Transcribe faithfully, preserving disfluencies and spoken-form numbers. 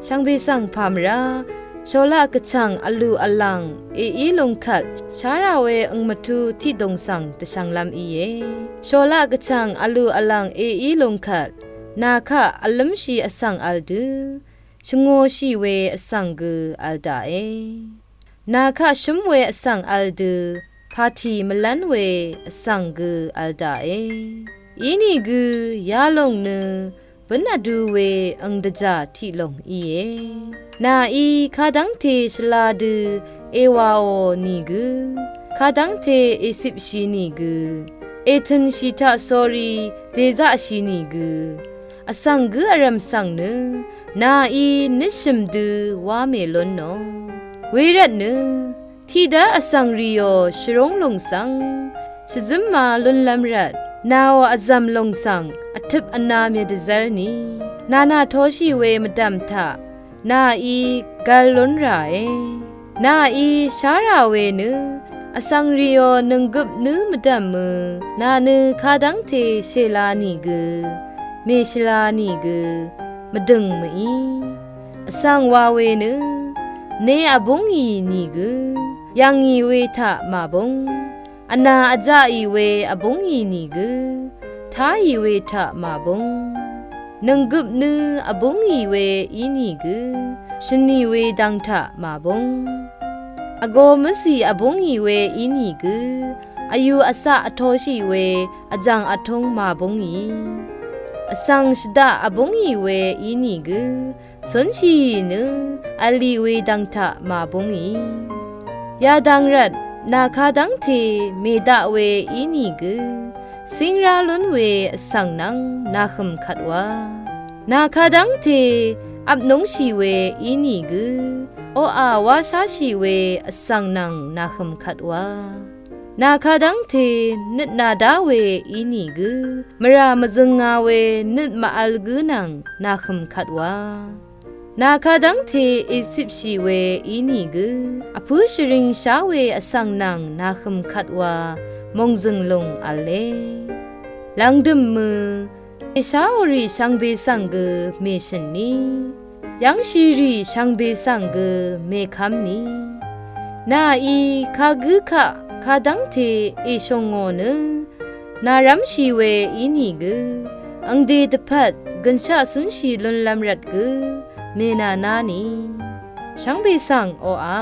Shvngbe svng pàmvrá, sholaq gvchv̀ng vlù vlv̀ng èí lung kvt, shárà we ø̀ngmvtú tiqdùng svng dvshv̄nglv́m íe. Sholaq gvchv̀ng vlù vlv̀ng èí lung kvt, nà kaq vlǿmshì vsvng v̄l dø, shvngōshì we vsvng gø v̄l daqe. Nà kaq shǿm we vsvng v̄l dø, pàtì mvlv́n we vsvng gø v̄l daqe. Inìgø yalòng nø bǿn vdu we ang dvjà tiq lòng íe. Nàí kadv́ngte shvla dø èwàò nìgø, kadv́ngte ècipshì nìgø, ètø̀nshì taq sórí dèzaqshì nìgø, vsvng gǿ vrv̀m svng nø nàí nøtshø̀m dø wá mèlúnnò. Wervtnø tiqdv́r vsvng rìò shvrúng lùng svng shvzǿma lúnlv́m rvt, nàò vzv̀m lùng svng vtøp vna mèdvzv́r ni, nànà toshì we mvdv̀m taq nàí gv̄l lún ràe. Nàí shárà we nø vsvng rìò nønggøp nǿ mvdv̀mø, nà nø kadv́ngte shèla nìgø, mèshvla nìgø, mvdø̀ng mví. Vsvng wa we nø ne vbúngì nìgø, yv̀ngì we taq màbúng. Vnà vzaqì we vbúngì nìgø, táì we taq màbúng. Nønggøp nø vbúngì we ínìgø, shvnì we dv̄ng taq màbúng. Vgō mvzì vbúngì we ínìgø, vyū vcaq vtoshì we vjv̀ng vtúng màbúngì. Vsvng shvdaq vbúngì we ínìgø, cúnshìì nø vlì we dv̄ng taq màbúngì. Yadvng rvt nà kadv́ngte mèdaq we ínìgø, cíngrá lún we vsvng nvng nàhø̀m kvt wa. Nà kadv́ngte vpnúngshì we ínìgø, oqà wásháshì we vsvng nvng nàhø̀m kvt wa. Nà kadv́ngte nøt nàdá we ínìgø, mvrà mvzønga we nøt màvl gǿ nvng nàhø̀m kvt wa. Nà kadv́ngte ècipshì we ínìgø, vpǿ shvringshá we vsvng nvng nàhø̀m kvt wa, mòngzø̀ng lùng v̄le. Lv̀ngdø̀m mø, èsháòrì shvngbe svng gø mèshø̀n ni, yv́ngshìrì shvngbe svng gø mèkv́m ni. Nàí kagǿ kaq kadv́ngte èshòngò nø, nàrv́mshì we ínìgø, angde dvpvt gø̀nshaq cúnshì lúnlv́m rvt gø, mènàná ni. Shvngbe svng oqà